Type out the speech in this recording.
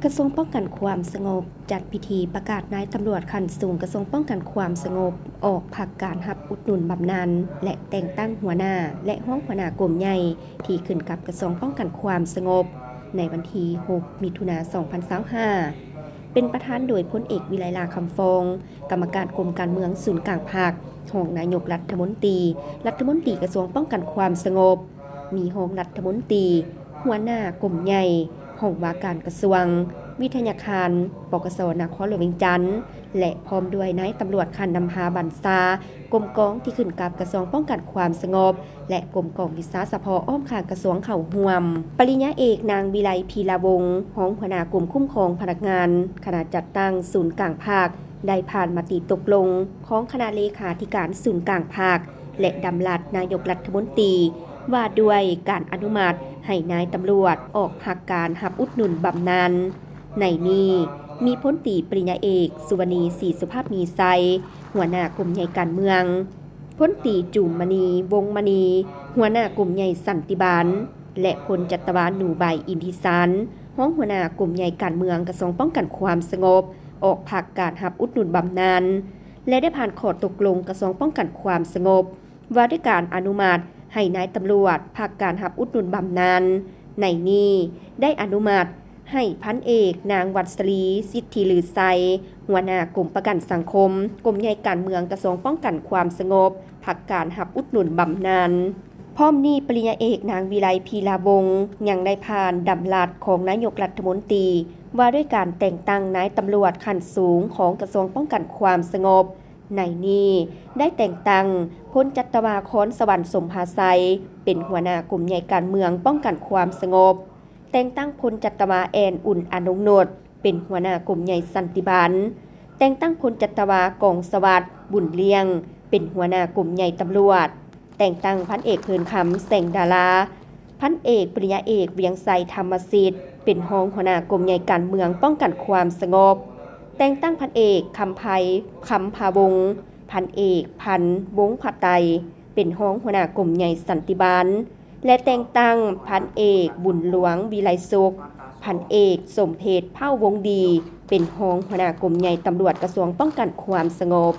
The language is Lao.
ກະຊວງປ້ອງກັນຄວາມສະຫງົບ ຈັດພິທີປະກາດນາຍຕຳຫຼວດຂັ້ນສູງກະຊວງປ້ອງກັນຄວາມສະຫງົບ ອອກພັກການຮັບອຸດໜູນບຳນານ ແລະ ແຕ່ງຕັ້ງຫົວໜ້າ ແລະ ຮອງຫົວໜ້າກົມໃຫຍ່ ທີ່ຂຶ້ນກັບກະຊວງປ້ອງກັນຄວາມສະຫງົບ ໃນວັນທີຫົກ ມິຖຸນາ ສອງພັນຊາວຫ້າ ເປັນປະທານໂດຍພົນເອກ ວິໄລ ຫຼ້າຄຳຟອງ ກຳມະການກົມການເມືອງສູນກາງພັກ, ຮອງນາຍົກລັດຖະມົນຕີ, ລັດຖະມົນຕີກະຊວງປ້ອງກັນຄວາມສະຫງົບ, ມີຮອງລັດຖະມົນຕີ, ຫົວໜ້າກົມໃຫຍ່, ຫ້ອງວ່າການກະຊວງ, ວິທະຍາຄານ, ປກສ ນະຄອນຫຼວງວຽງຈັນ ແລະ ພ້ອມດ້ວຍນາຍຕຳຫຼວດຂັ້ນນຳພາບັນຊາ ກົມກອງທີ່ຂຶ້ນກັບກະຊວງປ້ອງກັນຄວາມສະຫງົບ ແລະ ກົມກອງວິຊາສະເພາະອ້ອມຂ້າງກະຊວງເຂົ້າຮ່ວມ. ປະລິນຍາເອກ ນາງ ວິໄລ ພີລາວົງ ຮອງຫົວໜ້າກົມຄຸ້ມຄອງພະນັກງານ ຄະນະຈັດຕັ້ງສູນກາງພັກ ໄດ້ຜ່ານມະຕິຕົກລົງຂອງຄະນະເລຂາທິການສູນກາງພັກ ແລະ ດຳລັດນາຍົກລັດຖະມົນຕີ ວ່າດ້ວຍການອະນຸມັດໃຫ້ນາຍຕຳຫຼວດອອກພັກການຮັບອຸດໜູນບຳນານ. ໃນນີ້ມີພົນຕີປະລິນຍາເອກ ສຸວະນີ ສີສຸພາບມີໄຊ ຫົວໜ້າກົມໃຫຍ່ການເມືອງ, ພົນຕີ ຈູມມະນີ ວົງມະນີ ຫົວໜ້າກົມໃຫຍ່ສັນຕິບານ ແລະ ພົນຈັດຕະວາ ໜູໄບ ອິນທິສັນ ຮອງຫົວໜ້າກົມໃຫຍ່ການເມືອງກະຊວງປ້ອງກັນຄວາມສະຫງົບ ອອກພັກການຮັບອຸດໜູນບຳນານ ແລະ ໄດ້ຜ່ານຂໍ້ຕົກລົງກະຊວງປ້ອງກັນຄວາມສະຫງົບ ວ່າດ້ວຍການອະນຸມັດໃຫ້ນາຍຕຳຫຼວດພັກການຮັບອຸດໜູນບຳນານ. ໃນນີ້ໄດ້ອະນຸມັດໃຫ້ພັນເອກ ນາງ ວັດສະລີ ສິດທິລືໄຊ ຫົວໜ້າກົມປະກັນສັງຄົມ ກົມໃຫຍ່ການເມືອງກະຊວງປ້ອງກັນຄວາມສະຫງົບ ພັກການຮັບອຸດໜູນບຳນານ. ພ້ອມນີ້ປະລິນຍາເອກ ນາງ ວິໄລ ພີລາວົງ ຍັງໄດ້ຜ່ານດຳລັດຂອງນາຍົກລັດຖະມົນຕີ ວ່າດ້ວຍການແຕ່ງຕັ້ງນາຍຕຳຫຼວດຂັ້ນສູງຂອງກະຊວງປ້ອງກັນຄວາມສະຫງົບ. ໃນນີ້ໄດ້ແຕ່ງຕັ້ງພົນຈັດຕະວາ ຄອນສະຫວັນ ສົມພາໄຊ ເປັນຫົວໜ້າກົມໃຫຍ່ການເມືອງປ້ອງກັນຄວາມສະຫງົບ, ແຕ່ງຕັ້ງພົນຈັດຕະວາ ແອນ ອຸ່ນ ອະນົງໂນດ ເປັນຫົວໜ້າກົມໃຫຍ່ສັນຕິບານ, ແຕ່ງຕັ້ງພົນຈັດຕະວາ ກອງສະຫວັດ ບຸນລ້ຽງ ເປັນຫົວໜ້າກົມໃຫຍ່ຕຳຫຼວດ, ແຕ່ງຕັ້ງພັນເອກ ເພີນຄຳ ແສງດາລາ, ພັນເອກ ປະລິນຍາເອກ ວຽງໄຊ ທຳມະສິດ ເປັນຮອງຫົວໜ້າກົມໃຫຍ່ການເມືອງປ້ອງກັນຄວາມສະຫງົບ, ແຕ່ງຕັ້ງພັນເອກ ຄຳໄພ ຄຳພາວົງ, ພັນເອກ ພັນ ວົງພະໄຕ ເປັນຮອງຫົວໜ້າກົມໃຫຍ່ສັນຕິບານ ແລະ ແຕ່ງຕັ້ງພັນເອກ ບຸນຫຼວງ ວິໄລສຸກ, ພັນເອກ ສົມເພດ ເຜົ່າວົງດີ ເປັນຮອງຫົວໜ້າກົມໃຫຍ່ຕຳຫຼວດກະຊວງປ້ອງກັນຄວາມສະຫງົບ.